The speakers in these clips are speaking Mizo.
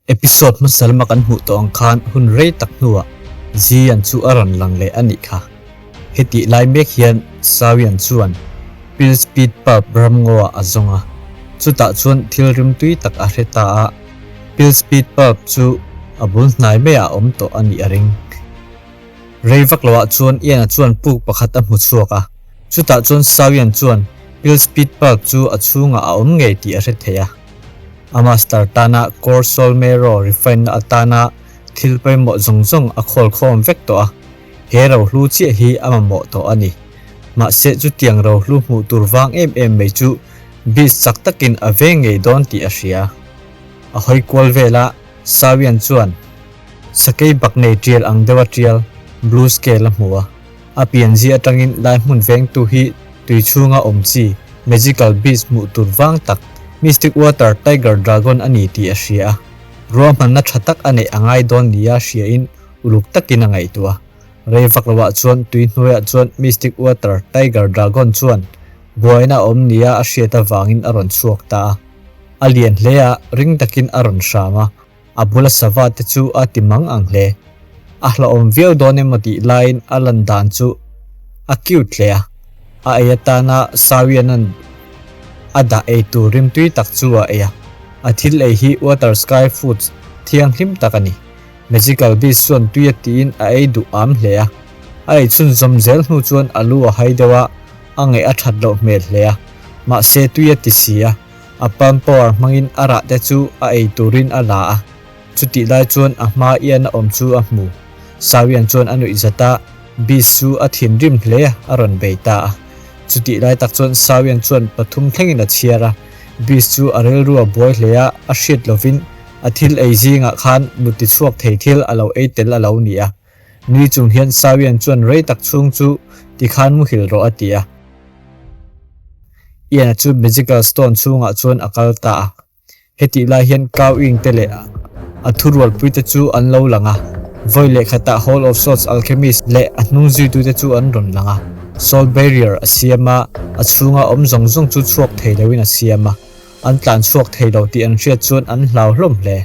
Episode hmasa lama kan hmuh tawh ang khan hun rei tak hnuah Zian chu a rawn lang leh a nih kha. Hetih lai mek hian Sawian chuan Pilspeed Pub ramngaw ah a zawng a, chutah chuan thil rimtui tak a hre ta a, Pilspeed Pub chu a bul hnai maiah a awm tawh a nih a ring. Rei vak loah chuan Ian-a chuan puk pakhat a hmu chhuak a, chutah chuan Sawian chuan Pilspeed Pub chu a chhungah a awm ngei tih a hre thei a. A master tana Core Soul Marrow refine na atana thil pawimawh zawng zawng a khawl khawm vek tawh a, he rohlu chiah hi a mamawh tawh a ni. Mahse chutiang rohlu hmuh tur vang em em mai chu Beast chak takin a veng ngei dawn tih a hria. A hawi kual vel a, Sawian chuan sakei bak nei tial ang deuha tial blue scale a hmu a. A pianzia atangin lai hmun vengtu hi tui chhunga awm chi, magical beast hmuh tur vang tak, mystic water tiger dragon a ni tih a hria a. Ruahmanna tha tak a neih a ngai dawn nia hriain uluk takin a ngaihtuah a. Rei vak loah chuan tui hnuaiah chuan mystic water tiger dragon chuan buaina a awm nia a hriat avangin a rawn chhuak ta a. A lian hle a, ring takin a rawn hram a. A bula sava te chu a ti mang ang hle. A hlauhawm viau dawn emaw tih laiin a lan dan chu a cute hle a. A ei atana Sawianan a dah ei tur rimtui tak chu a ei a. A thil ei hi Water Sky Foods thianghlim tak a ni. Magical Beast chuan tui a tiin a ei duh am hle a. A ei chhunzawm zel hnu chuan a lu a hai deuh a, a ngaih a that loh hmel hle a. Mahse tui a ti si a. A palm power hmangin a rah te chu a ei turin a la a, chutih lai chuan a hma ian a awm chu a hmu. Sawian chuan a nuih zat a, Beast chu a thinrim hle a rawn bei ta a. Chutih lai tak chuan Sawian chuan pathum thlengin a chhiar a, Beast chu a rilru a buai hle a, a hriat lovin a thil ei zingah khan nuti chhuak thei thil a lo ei tel a lo ni a. Nui chung hian Sawian chuan rei tak chhung chu tikhan muhil rawh a ti a. Ian-a chu Magical Stone chhungah chuan a kal ta a. Hetih lai hian Cow Ing te leh a thurualpui te chu an lo lang a. Vawi leh khatah Hall of Swords Alchemist leh a hnung zuitute chu an rawn lang a. Soul Barrier a siam a, a chhunga awm zawng zawng chu chhuak thei loin a siam a. An tlan chhuak thei lo tih an hriat chuan an hlau hlawm hle.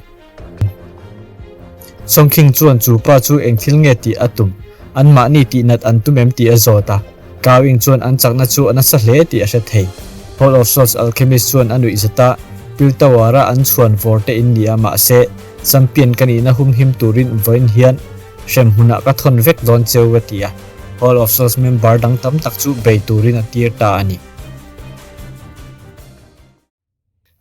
Sawngkhing chuan chu pa chu eng thil nge tih a tum, anmahni tih nat an tum em tih a zawt a. Kau Ing chuan an chakna chu a nasa hle tih a hre thei. Hall of Swords Alchemist chuan a nuih zat a, Piltawara an chhuan vawr te in ni a mahse champion ka nihna humhim turin vawiin hian hrem hmunah ka thawn vek dawn cheu a ti a. Hall of Swords member dang tam tak chu bei turin a tir ta a ni.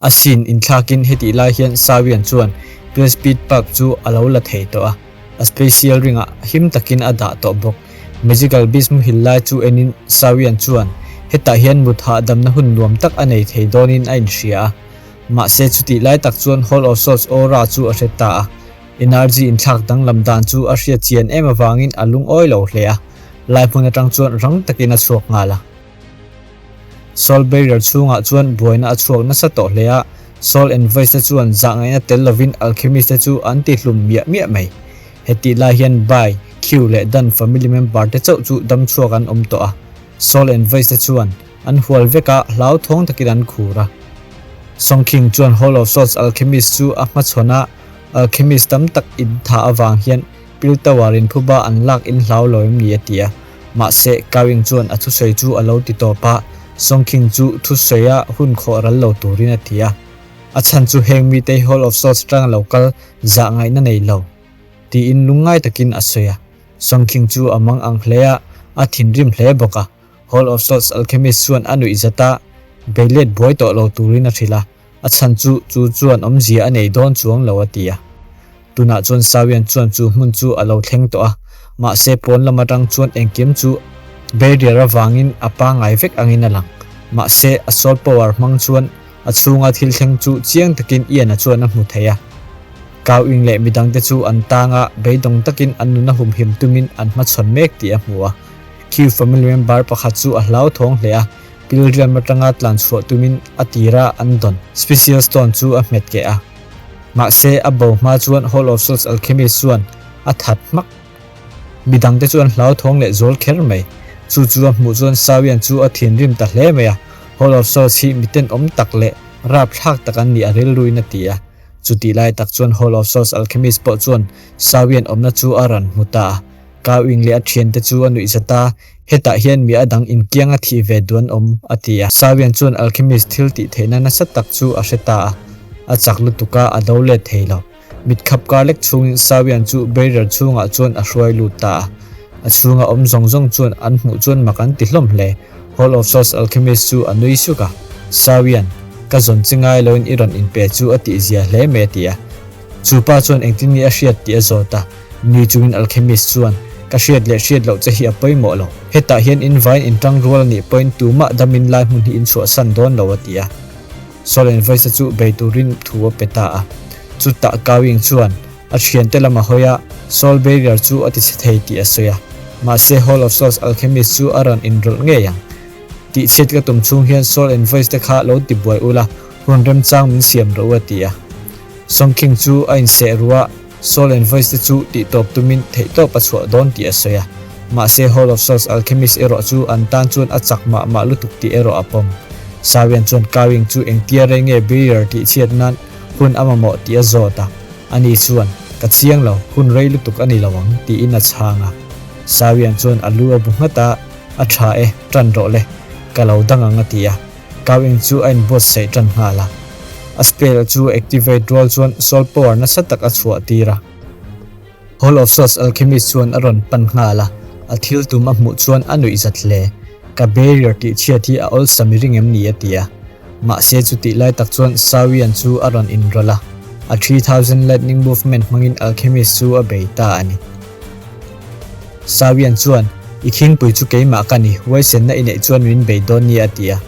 A sin inthlakin hetih lai hian Sawian chuan Pillspeed Park chu a lo la thei tawh a, a special ring ah him takin a dah tawh bawk. Magical Beast muhil lai chu enin Sawian chuan hetah hian mut hahdamna hun nuam tak a nei thei dawnin a inhria a. Mahse chutih lai tak chuan Hall of Swords aura chu a hre ta a, energy inthlak danglam dan chu a hriat chian em avangin a lungawi lo hle a, lai hmun atang chuan rang takin a chhuak nghal a. Soul Barrier chhungah chuan buaina a chhuak nasa tawh hle a, Soul Envoys te chuan zahngaihna tel lovin Alchemist te chu an ti hlum miah miah mai. Hetih lai hian Bai, Q leh Dan family member te chauh chu dam chhuak an awm tawh a, Soul Envoys te chuan an hual vek a, hlauthawng takin an khur a. Song King chuan Hall of Swords Alchemist chu a hmachhawn a, Alchemist tam tak intha avang hian Pil Tower in phuba an lak in hlau lo em ni a ti a. Mahse, Kawing chuan a thusawi chu a lo ti tawp a, Songkhing chu thusawi a hun khawh ral lo turin a ti a. A chhan chu heng mite Hall of Swords tang lo kal zah ngaihna nei lo, tiin lungngai takin a sawi a. Songkhing chu a mang ang hle a, a thinrim hle bawk a. Hall of Swords Alchemist chuan a nuih zat a, beilet buai tawh lo turin a hrilh a. A chhan chu chu chuan awmzia a nei dawn chuang lo a ti a. Tunah chuan Sawian chuan chu hmun chu a lo thleng tawh a, mahse pawn lam atang chuan engkim chu barrier avangin a pangngai vek angin a lang. Mahse a soul power hmang chuan a chhunga thil thleng chu chiang takin Ian-a chuan a hmu thei a. Kau Ing leh midangte chu an tang a, beidawng takin an nuna humhim tumin an hmachhawn mek tih a hmu a. Q family member pakhat chu a hlauthawng hle a. Pilriam atanga tlan chhuah tumin a tira an dawn Special Stone chu a hmet keh a. Mahse, a bo hma chuan Hall of Swords Alchemist chuan a that hmak. Midangte chu an hlauthawng leh zual kher mai. Chu chu a hmuh chuan Sawian chu a thinrim ta hle mai a, Hall of Swords hi miten awm tak leh rapthlak tak an nih a rilruin a ti a. Chutih lai tak chuan Hall of Souls Alchemist pawh chuan Sawian awmna chu a rawn hmu ta a. Ka wing leh a thiante chu a nuih zat a, Hetah hian mi a dang inkiang a thih ve duh an awm, a ti a. Sawian chuan Alchemist thil tih theihna nasa tak chu a hre ta a, a chak lutuk a, a do let thei lo. Mit khap kar lek chhungin Sawian chu barrier chhungah chuan a hruai lut ta a. A chhunga awm zawng zawng chuan an hmuh chuan mak an ti hlawm hle. Hall of Souls Alchemist chu a nui suk a, Sawian, ka zawn chi ngai loin i rawn inpe chu a tihzia hle mai a ti a. Chu pa chuan engtin nge a hriat tih a zawt a, nui chungin Alchemist chuan, Ka hriat leh hriat loh che hi a pawimawh lo. Hetah hian in vain in tang rual a nih pawhin tumah damin lai hmun hi in chhuahsan dawn lo a ti a. Soul and Voice-a chu bei turin thu a pe ta a. Chutah Kawing chuan a thiante lam a hawi a, Soul Barrier chu a tichhe thei tih a sawi a. Mahse Hall of Souls Alchemist chu a rawn inrawlh ngei ang. Tihchhiat ka tum chhung hian Soul and Voice te kha lo tibuai ula, hun remchang min siam rawh u a ti a. Song King chu a inseh ru a, Soul and Voice te chu tihtawp tumin theihtawp a chhuah dawn tih a sawi a. Mahse Hall of Souls Alchemist erawh chu an tan chuan a chak mah mah lutuk tih erawh a pawm. Sawian chuan Kawing chu engtia rei nge Barrier tihchhiat nan hun a mamawh tih a zawt a. Ani chuan, Ka chiang lo, hun rei lutuk a ni lo ang, tiin a chhang a. Sawian chuan a lu a bu nghat a, A tha e, tan rawh le, ka lo dang ang a ti a. Kawing chu a inbuatsaih tan nghal a. A spell chu activate rual chuan soul power nasa tak a chhuah tir a. Hall of Souls Alchemist chuan a rawn pan nghal a, a thil tum a hmuh chuan a nuih zat hle. Ka barrier tih chhiat hi a awlsam i ring em ni a ti a. Mahse chutih lai tak chuan Sawian chu a rawn inrawlh a, a 3000 lightning movement hmangin Alchemist chu a bei ta a ni. Sawian chuan, I khingpui chu keimah ka ni, huaisenna i neih chuan min bei dawn nia a ti a.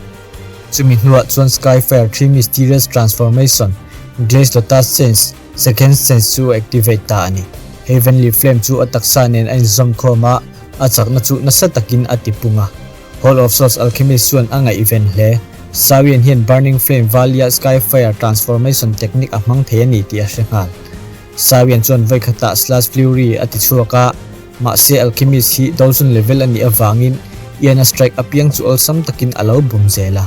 Chumi hnuah chuan Skyfire Three Mysterious Transformation, Glaze Lotus Sense, Second Sense chu a activate ta a ni. Heavenly Flame chu a taksa nen a inzawm khawm a, a chakna chu nasa takin a tipung a. Hall of Souls Alchemist chuan a ngaihven hle. Sawian hian Burning Flame Valia Skyfire Transformation technique a hmang thei a ni tih a hre nghal. Sawian chuan vawi khatah Slash Fury a ti chhuak a, mahse Alchemist hi Dozun level a nih avangin Ian-a strike apiang chu awlsam takin a lo bum zel a.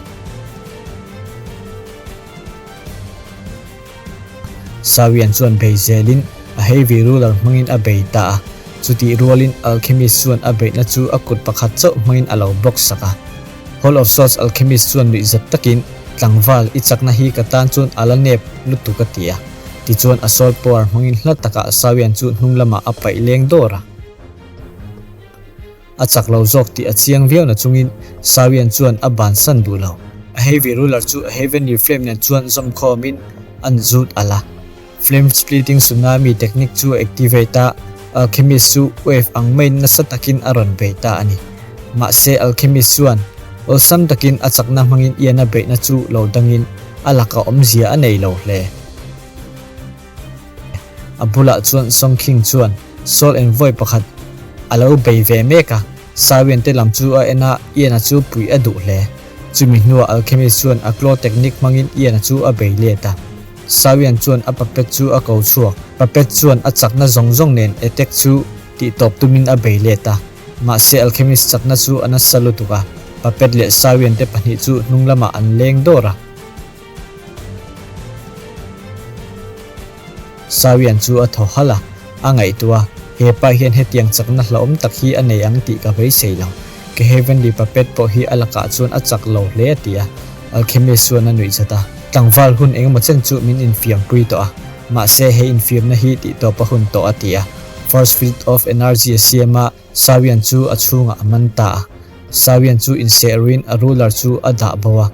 Sawian chuan bei zelin a heavy ruler hmangin a bei ta a, chutih rualin Alchemist chuan a beihna chu a kut pakhat chauh hmangin a lo block sak a. Hall of Souls Alchemist chuan nuihzat takin, Tlangval, i chakna hi ka tan chuan a la nep lutuk a ti a. Tichuan a soul power hmangin hla takah Sawian chu hnung lamah a paih leng dawr a. A chak lo zawk tih a chiang viau na chungin Sawian chuan a bansan duh lo. A heavy ruler chu a heavenly flame nen chuan zawm khawmin an zut alh a. Flame splitting tsunami technique chu a activate a, Alchemist chu wave ang maiin nasa takin a rawn bei ta a ni. Mahse Alchemist chuan awlsam takin a chakna hmangin Ian-a beihna chu lo dangin a laka awmzia a nei lo hle. A bulah chuan Song King chuan Soul Envoy pakhat a lo bei ve mek a, Sawian te lam chu a en a, Ian-a chu puih a duh hle. Chumi hnuah Alchemist chuan a claw technique hmangin Ian-a chu a bei let a. Sawian chuan a puppet chu a ko chhuak. Puppet chuan a chakna zawng zawng nen attack chu tihtawp tumin a bei let a. Mahse Alchemist chakna chu a nasa lutuk a, puppet leh Sawian te pahnih chu hnung lamah an leng dawr a. Sawian chu a thaw halh a, a ngaihtuah a, He pa hian hetiang chakna hlauhawm tak hi a nei ang tih ka beisei lo. Ka Heavenly Puppet pawh hi a lakah chuan a chak lo hle a ti a. Alchemist chuan a nuih chat a, Tlangval hun engemaw chen chu min infiampui tawh a, mahse he infiamna hi tihtawp a hun tawh a ti a. Force field of energy a siam a, Sawian chu a chhungah a man ta a. Sawian chu inseh ruin a ruler chu a dah bo a.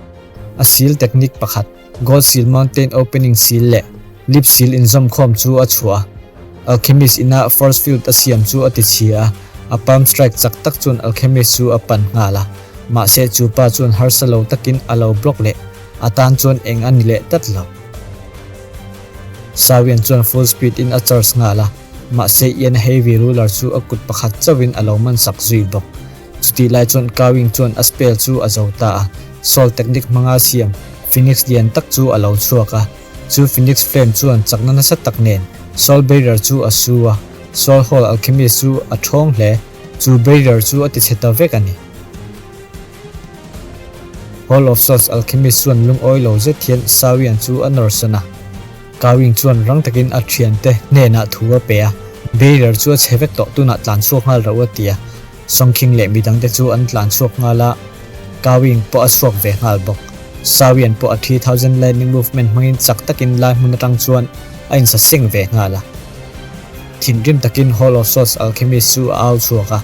A seal technique pakhat, Gold Seal Mountain Opening Seal leh Lip Seal inzawmkhawm chu a chhuah a. Alchemist ina force field a siam chu a ti chhia a, a palm strike chak tak chuan Alchemist chu a pan nghal a. Mahse chu pa chuan harsa lo takin a lo block leh, a tan chuan eng a ni leh tlat lo. Sawian chuan full speed in a charge nghal a, mahse Ian Heavy Ruler chu a kut pakhat chauhin a lo man sak zui bawk. Chutih lai chuan Kawing chuan a spell chu a zo ta a, Soul technique hmanga siam Phoenix lian tak chu a lo chhuak a. Chu Phoenix Flame chuan chakna nasa tak nen Soul Barrier chu a su a, Soul Hall Alchemist chu a ṭhawng hle. Chu Barrier chu a tichhe ta vek a ni. Hall of Souls Alchemist chuan lungawi lo zet hian Sawian chu a nawrsawn a. Kawing chuan rang takin a thiante hnenah thu a pe a, Barrier chu a chhe vek tawh, tunah tlan chhuak nghal rauh a ti a. Sawngkhing leh midangte chu an tlan chhuak nghal a, Kawing pawh a chhuak ve nghal bawk. Sawian pawh a 3000 Lightning Movement hmangin chak takin lai hmun atang chuan a insaseng ve nghal a. Thinrim takin Hall of Swords Alchemist chu a au chhuak a,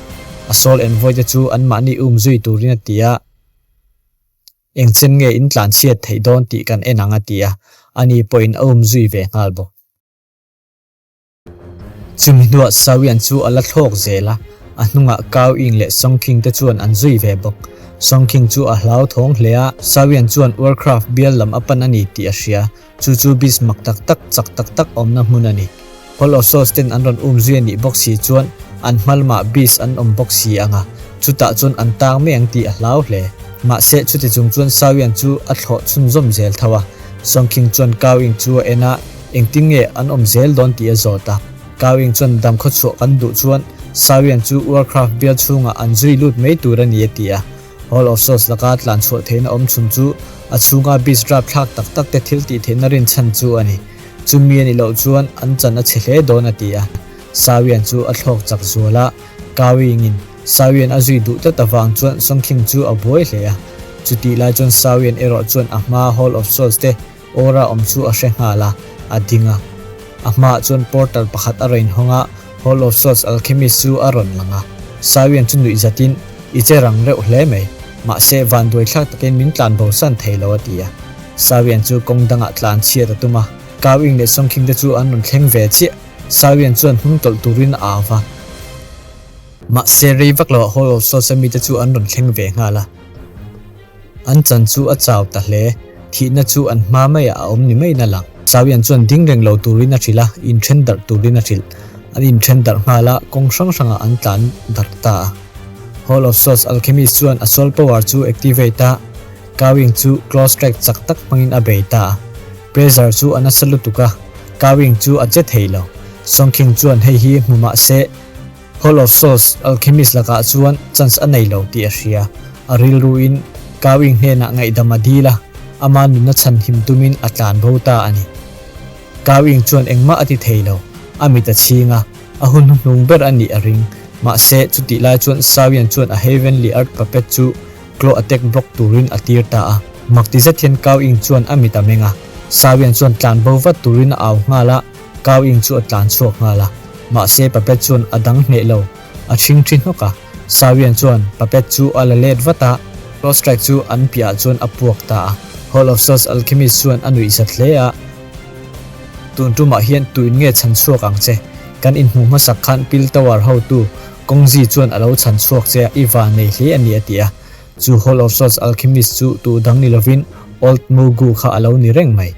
a Soul Envoy te chu anmahni um zui turin a ti a. Engchen nge in tlan chhiat theih dawn tih kan en ang a ti a, ani pawhin a um zui ve nghal bawk. Chumi hnuah Sawian chu a la thlawk zel a, a hnungah Kau Ying leh Song King te chuan an zui ve bawk. Song King chu a hlauthawng hle a, Sawian chuan Warcraft bial lam a pan a ni tih a hria. Chu chu beast mak tak tak, chak tak tak awmna hmun a ni. Hall of Souls ten an rawn um zui a nih bawk si chuan an hma lamah beast an awm bawk si ang a, chutah chuan an tang mai ang tih a hlau hle. Mahse, chuti chung chuan Sawian chu a thlawh chhunzawm zel tho a. Sawngkhing chuan Kau Ing chu a en a, engtin nge an awm zel dawn tih a zawt a. Kau Ing chuan dam khawchhuah kan duh chuan Sawian chu Warcraft bial chhungah an zui lut mai tur a ni a ti a. Hall of Souls laka tlan chhuah theihna awm chhun chu a chhunga beast rap thlak tak tak te thil tih theihna rinchhan chu a ni. Chumi a nih loh chuan an chan a chhe hle dawn a ti a. Sawian chu a thlawk chak zual a, Kawingin Sawian a zui duh tlat avang chuan Sawngkhing chu a buai hle a. Chutih lai chuan Sawian erawh chuan a hmaa Hall of Souls te Aura awm chu a hre nghal a, a ding a. A hmaah chuan portal pakhat a rawn hawng a, Hall of Swords Alchemist chu a rawn lang a. Sawian chu nuih zatin, I che rang reuh hle mai. Mahse, vanduai thlak takin min tlan bo san thei lo a ti a. Sawian chu kawng dangah tlan chhiat a tum a. Kau Ing leh Sawngkhing te chu an rawn thleng ve chiah. Sawian chuan hnung tawlh turin a au va. Mahse, rei vak loah Hall of Swords a mite chu an rawn thleng ve nghal a. An chan chu a chau ta hle. Thihna chu an hma maiah a awm ni maiin a lang. Sawian chuan ding reng lo turin a hrilh a, inthen darh turin a hrilh. An inthen darh nghal a, kawng hrang hrangah an tlan darh ta a. Hall of Swords Alchemist chuan a soul power chu activate a, Kawing chu claw strike chak tak hmangin a bei ta a. Pressure chu a nasa lutuk a, Kawing chu a che thei lo. Songkhing chuan hei hi hmu mah se, Hall of Souls Alchemist lakah chuan chance a nei lo tih a hria. A rilruin Kawing hnenah ngaihdam a dil a, ama nunna chhanhim tumin a tlan bo ta a ni. Kawing chuan engmah a ti thei lo, a mit a chhing a, a hun hnuhnung ber a nih a ring. Mahse, chutih lai chuan Sawian chuan a Heavenly Earth Puppet chu Claw Attack block turin a tir ta a. Mak ti zet hian Kawing chuan a mit a meng a, Sawian chuan tlan bo vat turin a au nghal a, Kau Ing chu a tlan chhuak nghal a, mahse Puppet chuan a dang hneh lo, a ṭhing ṭhi hnawk a. Sawian chuan Puppet chu a la let vat a, Cross Strike chu an piahah chuan a puak ta a. Hall of Souls Alchemist chuan a nuih zat hle a, Tun ṭumah hian tuin nge chhan chhuak ang che? Kan inhmuh hmasak khan Pil Tower hotu Kawngzi chuan a lo chhan chhuak che a, i van nei hle a ni a ti a. Chu Hall of Souls Alchemist chu tu dang ni lovin Old Mugu kha a lo ni reng mai.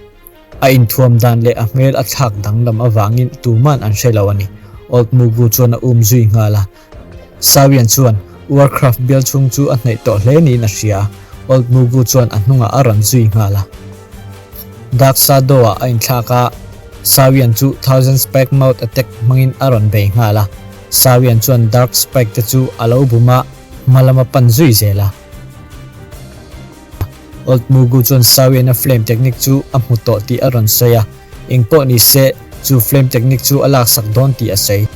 A inthuam dan leh a hmel a thlak danglam avangin tuman an hre lo a ni. Old Mugu chuan a um zui nghal a. Sawian chuan Warcraft bial chhung chu a hnaih tawh hle niin a hria a, Old Mugu chuan a hnungah a rawn zui nghal a. Dark Shadow-ah a inthlak a, Sawian chu Thousand Spike Mouth Attack hmangin a rawn bei nghal a. Sawian chuan Dark Spike te chu a lo bum a, hma lam a pan zui zel a. Old Mugu chuan Sawiana flame technique chu a hmu tawh tih a rawn sawi a, engpawh ni se chu flame technique chu a laksak dawn tih a sawi.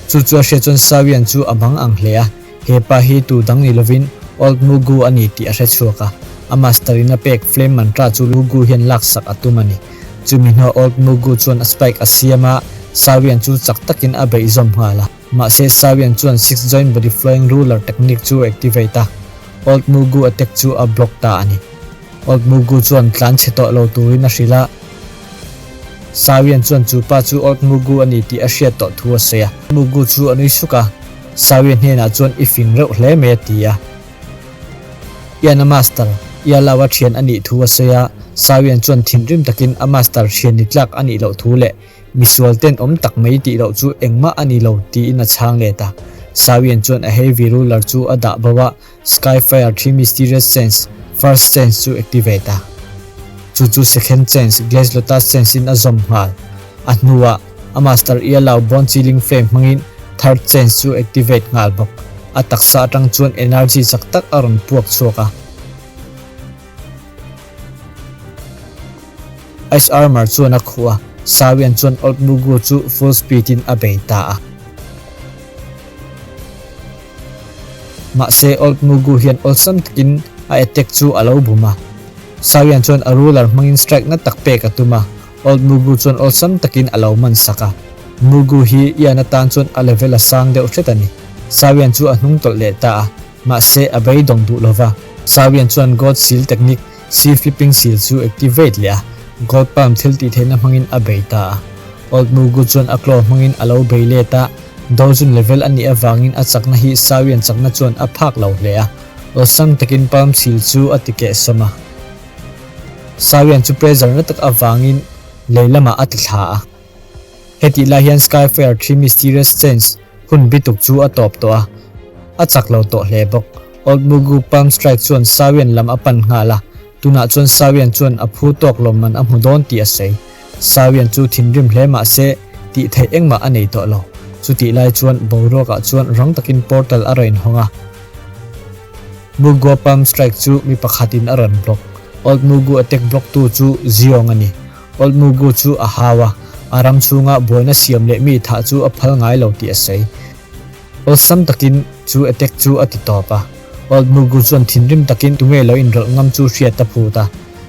Chu chu a hriat chuan Sawian chu a bang ang hle a, he pa hi tu dang ni lovin Old Mugu a ni tih a hre chhuak a, a master in a pek flame mantra chu Mugu hian laksak a tum a ni. Chumi hnuah Old Mugu chuan a spike a siam a, Sawian chu chak takin a beih zawm nghal a. Mahse Sawian chuan Six Joint Body Flowing Ruler technique chu a activate a, Old Mugu attack chu a block ta a ni. Old Mugu chuan tlan chhe tawh lo turin a hrilh a, Sawian chuan chu pa chu Old Mugu a ni tih a hriat tawh thu a sawi a. Mugu chu a nui suk a, Sawian hnenah chuan i fing reuh hle mai a ti a. Ian a master, Ialawa thian a nih thu a sawi a, Sawian chuan thinrim takin a master thian ni tlak a nih loh thu leh Misual ten awm tak mai tih loh chu engmah a ni lo tiin a chhang let a. Sawian chuan a heavy ruler chu a dah bo a, Skyfire Three Mysterious Sense, First Sense chu activate a. Chu chu Second Sense, Glaze Lotus Sense in a zawm nghal. A hnuah, a Master Ialao Bone Chilling Flame hmangin Third Sense chu activate nghal bawk. A taksa atang chuan energy chak tak a rawn puak chhuak a. Ice Armor chuan a khuh a, Sawian chuan Old Mugu chu full speed in a bei ta a. Mahse Old Mugu hian awlsam takin a attack chu a lo bum a. Sawian chuan a ruler hmangin strike na tak pek a tum a, Old Mugu chuan awlsam takin a lo man sak a. Mugu hi Ian atan chuan a level a sang deuh hret a ni. Sawian chu a hnung tawlh leh ta a, mahse a beidawng duh lova. Sawian chuan God Seal Technique Sea Flipping Seal chu activate leh a, Gold Palm thil tih theihna hmangin a bei ta a. Old Mugu chuan a claw hmangin a lo bei let a, Dojun level a nih avangin a chakna hi Sawian chakna chuan a phak lo hle a, awlsam takin Palm Seal chu a ti kehsawm a. Sawian chu pressure na tak avangin lei lamah a ti thla a. Hetih lai hian Skyfire Three Mysterious Chains hun bituk chu a tawp tawh a, a chak lo tawh hle bawk. Old Mugu Palm Strike chuan Sawian lam a pan nghal a, tunah chuan Sawian chuan a phu tawk lawmman a hmu dawn tih a sawi. Sawian chu thinrim hle mah se tih theih engmah a nei tawh lo. Chutih lai chuan boruakah chuan rang takin portal a rawn hawng a. Mugua Palm Strike chu mi pakhatin a rawn block. Old Mugu attack block tu chu Ziong a ni. Old Mugu chu a hau a, a ram chhunga buaina siam leh mi thah chu a phal ngai lo tih a sawi. Awlsam takin chu attack chu a ti tawp a. Old Mugu chuan thinrim takin tunge lo inrawlh ngam chu hriat a phut a.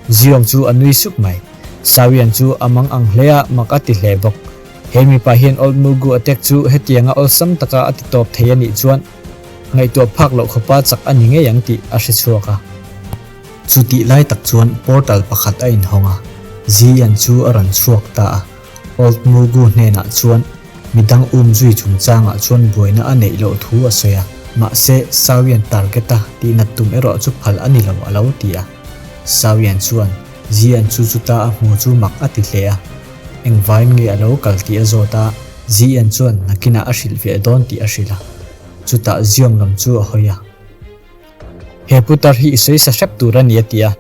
Ziong chu a nui sup mai. Sawian chu a mang ang hle a, mak a ti hle bawk. He mipa hian Old Mugu attack chu hetianga awlsam taka a ti tawp thei a nih chuan ngaihtuah phak loh khawpa chak a ni ngei ang tih a hre chhuak a. Chutih lai tak chuan portal pakhat a inhawng a, Zian chu a rawn chhuak ta a. Old Mugu hnenah chuan midang um zui chungchangah chuan buaina a neih loh thu a sawi a, mahse Sawian target a tihnat tum erawh chu phal a ni lo a lo ti a. Sawian chuan Zian chu chuta a hmu chu mak a ti hle a, engvain nge a lo kal tih a zawt a, Zian chuan nakinah a hrilh ve dawn tih a hrilh a, chutah Ziong lam chu a hawi a. He putar hi i sawi sa hrep tur a ni a ti a.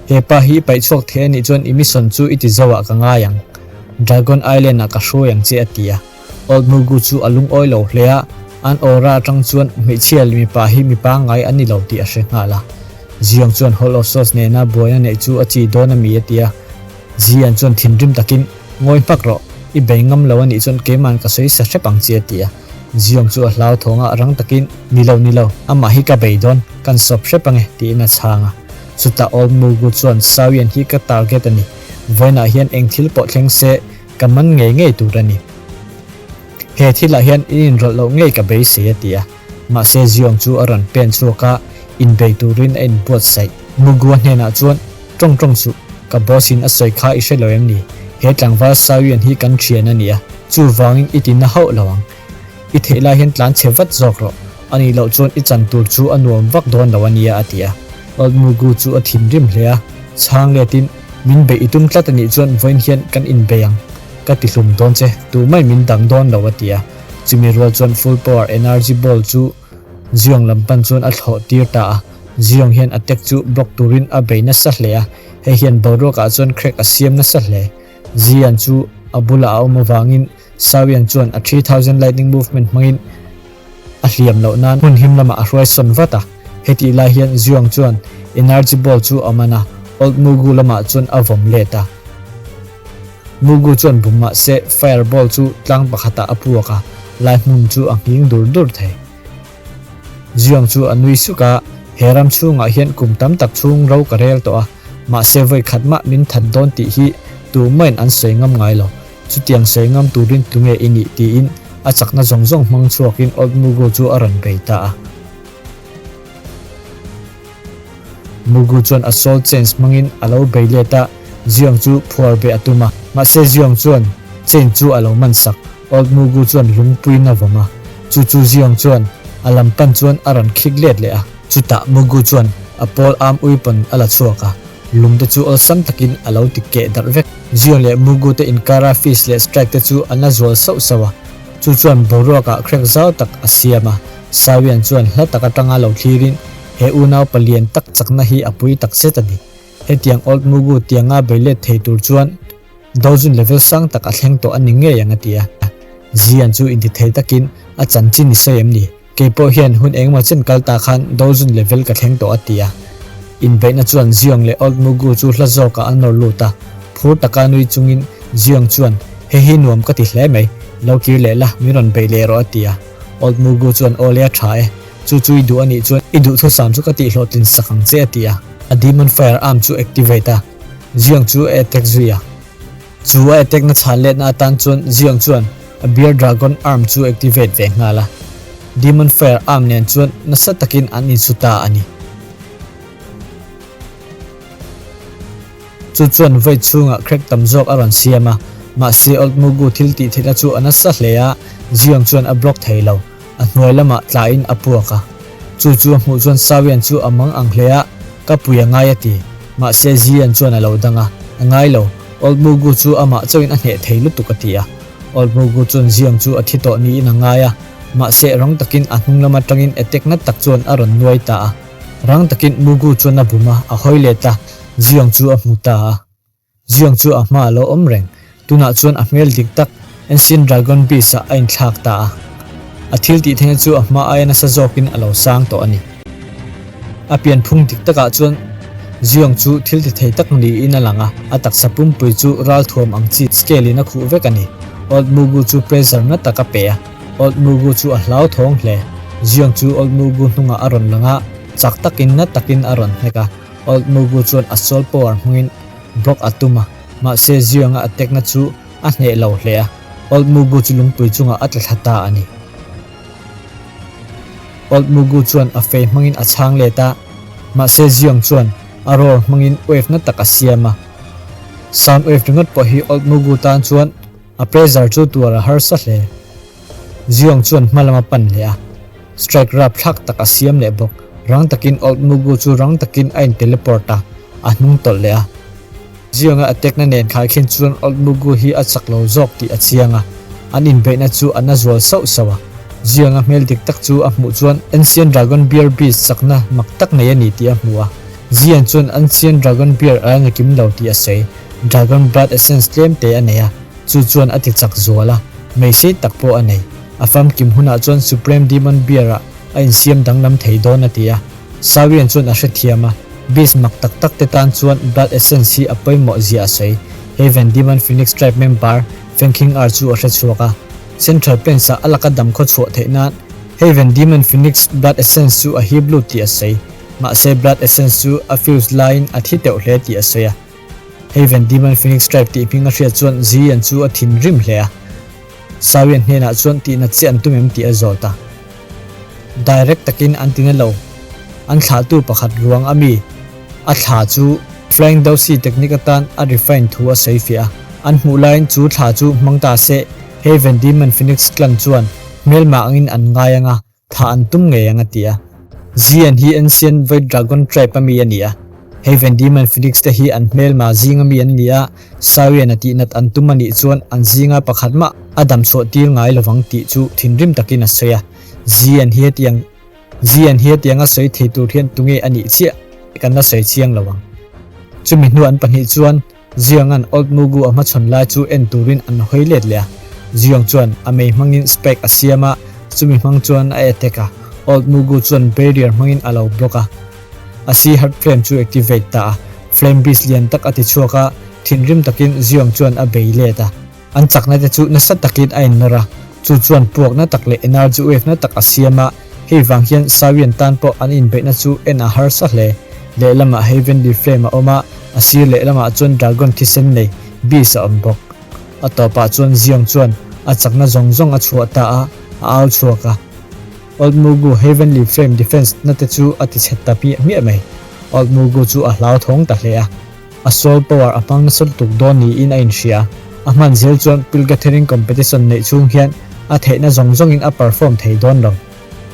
He pa hi i paih chhuak thei a nih chuan i mission chu i ti zo ah ka ngai ang. Dragon Island ah ka hruai ang che a ti a. Old Mugu chu a lungawi lo hle a, an aura atang chuan hmeichhia leh mipa hi mi pangngai an ni lo tih a hre nghal a. Ziong chuan Hall of Swords nena buaina neih chu a chi dawn a mi a ti a. Zian chuan thinrim takin, Ngawi hmak rawh, i bei ngam lo a nih chuan keiman ka sawi sa hrep ang che a ti a. Ziong chu a hlauthawng a, rang takin, Ni lo, ni lo, amah hi ka bei dawn, kan sawp hrep ange, tiin a chhang a. Chutah Old Mugu chuan, Sawian hi ka target a ni, vawiinah hian eng thil pawh thleng se, ka man ngei ngei tur a ni. He thilah hian in inrawlh loh ngei ka beisei, a ti a. Mahse Ziong chu a rawn pen chhuak a, inbei turin a inbuatsaih. Mugua hnenah chuan, Tawng tawng suh, ka boss in a sawi kha i hre lo em ni? He tlangval Sawian hi kan thian a nia, chuvangin i ti na hauh lo ang. I theih lai hian tlan chhe vat zawk rawh, a nih loh chuan i chan tur chu a nuam vak dawn lo a nia a ti a. Old Mugu chu a thinrim hle a, chhang letin, Min beih i tum tlat a nih chuan vawiin hian kan inbei ang, ka ti hlum dawn che, tumai min dang dawn lo a ti a. Chumi rual chuan full power energy ball chu Ziong lam pan chuan a thlawh tir ta a, Ziong hian attack chu block turin a bei nasa hle a, hei hian boruakah chuan crack a siam nasa hle. Zian chu a bulah a awm avangin Sawian chuan a 3000 lightning movement hmangin a hliam loh nan hmun him lamah a hruai sawn vat a. Hetih lai hian Ziong chuan energy ball chu a man a, Old Mugu lamah chuan a vawm let a. Mugu chuan bum mah se fire ball chu tlang pakhatah a puak a, lai hmun chu a nghing dur dur thei. Ziong chu a nui suk a, He ram chhungah hian kum tam tak chhung ro ka rel tawh a, mahse vawi khat mah min that dawn tih hi tumahin an sawi ngam ngai lo. Chutiang sawi ngam turin tunge i nih tiin a chakna zawng zawng hmang chhuakin Old Mugu chu a rawn bei ta a. Mugu chuan a soul chains hmangin a lo bei let a, Ziong chu phuar beh a tum a. Mahse Ziong chuan chain chu a lo man sak. Old Mugu chuan lungpuiin a vawm a, chu chu Ziong chuan a lam pan chuan a rawn khik let leh a. Chutah Mugu chuan a pawl arm weapon a la chhuak a, lungte chu awlsam takin a lo ti keh darh vek. Ziong leh Mugu te inkara fist leh strike te chu an la zual sauh sauh a, chu chuan boruakah crack zau tak a siam a. Sawian chuan hla tak atanga lo thlirin he unau palian tak chakna hi a pui tak zet a ni. Hetiang Old Mugu tianga bei let thei tur chuan Dojun level sang tak a thleng tawh a ni ngei ang a ti a. Zian chu intithei takin a chanchin i sawi em ni? Kei pawh hian hun engemaw chen kal ta khan Dojun level ka thleng tawh a ti a. Inbeihna chuan Ziong leh Old Mugu chu hla zawkah a nawr lut a. Phur taka nui chungin Ziong chuan, Hei hi nuam ka ti hle mai, lo kir leh la, min rawn beih leh rawh a ti a. Old Mugu chuan, Aw le a tha e, chu chu i duh a nih chuan i duhthusam chu ka tihhlawhtlin sak ang che a ti a. A Demon Fire Arm chu activate a, Ziong chu a attack zui a. Chu a attack na chhan letna atan chuan Ziong chuan a Bear Dragon Arm chu activate ve nghal a. Demon Fire Arm nen chuan nasa takin an insu ta a ni. Chu chuan vawi chhungah crack tam zawk a rawn siam a, mahse Old Mugu thil tih theihna chu a nasa hle a, Ziong chuan a block thei lo. A hnuai lamah tlaiin a puak a. Chu chu a hmuh chuan Sawian chu a mang ang hle a, Ka pui a ngai a ti. Mahse Zion chuan a lo dang a, A ngai lo, Old Mugu chu amah chauhin a hneh thei lutuk a ti a. Old Mugu chuan Zion chu a thi tawh niin a ngai a, mahse rang takin a hnung lam atangin attack na tak chuan a rawn nuai ta a. Rang takin Mugu chuan a bum a, a hawi let a, Zion chu a hmu ta a. Zion chu a hma a lo awm reng. Tunah chuan a hmel dik tak Ancient Dragon Beast ah a inthlak ta a. A thil tih theihna chu a hma aia nasa zawkin a lo sang tawh a ni. A pianphung dik takah chuan Zion chu thil ti thei tak niin a lang a, a taksa pumpui chu ralthuam ang chi scale in a khuh vek a ni. Old Mugu chu pressure na tak a pe a, Old Mugu chu a hlauthawng hle. Zion chu Old Mugu hnungah a rawn lang a, chak takin na takin a rawn hnek a. Old Mugu chuan a soul power hmangin block a tum a, mahse Ziyang-a attack na chu a hneh lo hle a, Old Mugu chu lungpui chungah a tla thla ta a ni. Old Mugu chuan a fei hmangin a chhang let a, mahse Ziyang chuan a roar hmangin wave na tak a siam a. Sound wave ringawt pawh hi Old Mugu tan chuan a pressure chu tuar a harsa hle. Ziyang chuan hma lam a pan leh a. Strike rapthlak tak a siam leh bawk. Rang takin Old Mugu chu rang takin a in teleport a, a hnung tawlh leh a. Ziyang-a attack na nen khaikhin chuan Old Mugu hi a chak lo zawk tih a chiang a, an inbeihna chu a na zual sauh sauh a. Ziyang-a hmel dik tak chu a hmuh chuan Ancient Dragon Bear Beast chakna mak tak nei a ni tih a hmu a. Ziyang chuan Ancient Dragon Bear a la kim lo tih a sawi. Dragon Blood Essence tlem te a nei a, chu chuan a ti chak zual a, meisei tak pawh a nei. A famkim hunah chuan Supreme Demon Bear-ah a insiam danglam thei dawn a ti a. Sawian chuan a hrethiam a, Beast mak tak tak te tan chuan Blood Essence hi a pawimawh zia a sawi. Heaven Demon Phoenix Tribe member Fengking Ar chu a hrechhuak a. Central Plains-ah a laka dam khaw chhuah theih nan Heaven Demon Phoenix Blood Essence chu a hip lut tih a sawi. Mahse Blood Essence chu a fuse laiin a thi teuh hle tih a sawi a. Heaven Demon Phoenix Tribe tih hming a hriat chuan Ziyan chu a thinrim hle a. Sawian hnenah chuan tihna chiah an tum em tih a zawt a. Direct takin an ti na lo. An thlahtu pakhat ruang a mi a thla chu Flying Dosi technique atan a refine thu a sawi fiah a. An hmuh laiin chu thla chu hmang ta se Heaven Demon Phoenix clan chuan hmelma angin an ngai ang a, Thah an tum ngei ang a ti a. Zian hi Ancient Void Dragon Tribe a mi a ni a. Hei Van Demon Phoenix te hi an hmelma zinga mi an ni a, Sawian a tihnat an tum a nih chuan an zinga pakhat mah a dam chhuah tir ngai lovang tih chu thinrim takin a sawi a. Zian hi hetiang Zian hi hetianga sawi thei tur hian tunge a nih chiah kan la sawi chiang lo ang. Chumi hnu an pahnih chuan Zianga'n Old Mugu a hmachhawn lai chu en turin an hawi let leh a. Ziang chuan a mei hmangin spike a siam a, chumi hmang chuan a attack a. Old Mugu chuan barrier hmangin a lo block a. A sea heart flame chu activate ta a, flame beast lian tak a ti chhuak a, thinrim takin Ziang chuan a bei let a. An chakna te chu nasa takin a innawr a, chu chuan puakna tak leh energy wave na tak a siam a, hei vang hian Sawian tan pawh an inbeihna chu en a harsa hle. Lehlamah Heavenly Flame a awm a, a sir lehlamah chuan Dragon thisen nei, Beast a awm bawk. A tawpah chuan Ziong chuan a chakna zawng zawng a chhuah ta a, a au chhuak a. Old Mugu Heavenly Flame defense na te chu a ti chhe ta hmiah hmiah mai. Old Mugu chu a hlauthawng ta hle a. A soul power a hmang nasa lutuk dawn niin a inhria. A hman zel chuan Pill Gathering Competition neih chhung hian a theihna zawng zawngin a perform thei dawn lo.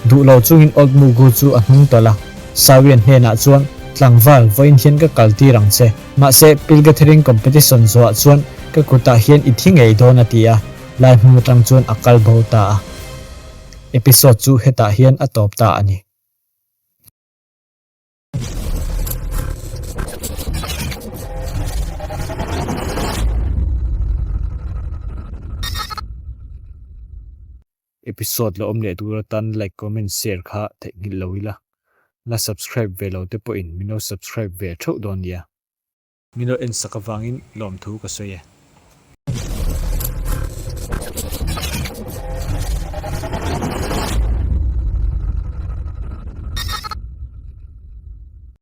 Duh lo chungin Old Mugu chu a hnung tawlh a. Sawian hnenah chuan, Tlangval, vawiin hian ka kal tir ang che. Mahse, Pill Gathering Competition zawhah chuan ka kutah hian i thi ngei dawn a ti a. Lai hmun atang chuan a kal bo ta a. Episode chu hetah hian a tawp ta a ni. Episode la awm leh tur atan like comment share kha theihnghilh lo ila, la subscribe ve lo te pawhin min lo subscribe ve theuh dawn nia. Min lo en sak avangin lawmthu ka sawi e.